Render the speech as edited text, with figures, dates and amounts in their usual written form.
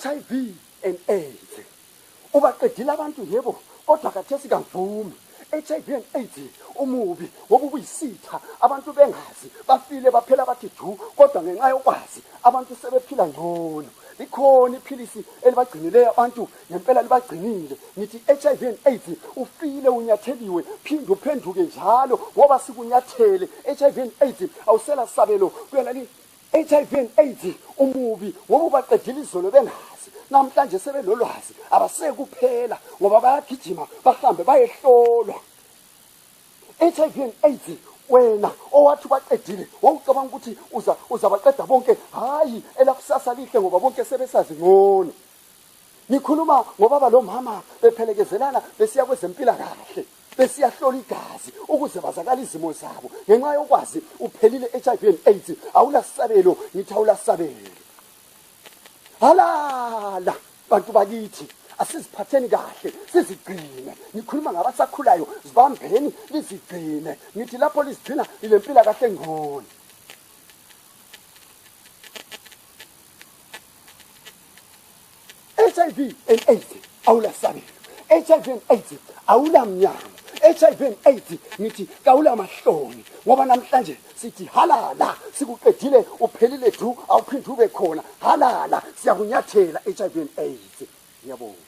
HIV and AIDS ubaqedile abantu yebo, kodwa khathesi kangivumi. HIV and AIDS umubi ngoba ubuyisitha, abantu bengazi, bafile baphela bathi du, kodwa ngenxa yokwazi abantu sebephila ngcono. Likhona iphilisi elibagcinileyo abantu, ngempela libagcinile. Ngithi HIV and AIDS ufile, unyatheliwe, phinde uphenduke njalo ngoba sikunyathele. HIV and AIDS awusela sabelo kuyona li HIV and AIDS umubi ngoba ubaqedile izolo bengazi, namhlanje sebelolwazi, abasekuphela ngoba bayagijima bahambe bayehlolwa. HIV and AIDS wena owathi ubaqedile wawucabanga ukuthi uza uzabaqeda bonke, hayi, elakusasa lihle ngoba bonke sebesazi ngcono. Ngikhuluma ngobaba lomama bephelekezelana besiya kwezempilakahle, besiyahlola igazi ukuze bazakale izimo zabo. Ngenxa yokwazi uphelile HIV and AIDS, awulasabelo, ngithi awulasabelo. Halala bantu bakithi, asiziphatheni kahle, sizigcine. Ngikhuluma ngabasakhulayo, zibambeni lizigcine. Ngithi lapho lizigcina lilempila kahle ngcono. HIV and AIDS awulasabelo, HIV and AIDS awulamnyango, HIV and AIDS ngithi kawula mahloni, ngoba namhlanje sithi halala, sikuqedile, uphelile du, awuphinde ube khona. Halala, siyakunyathela HIV and AIDS. Ngiyabonga.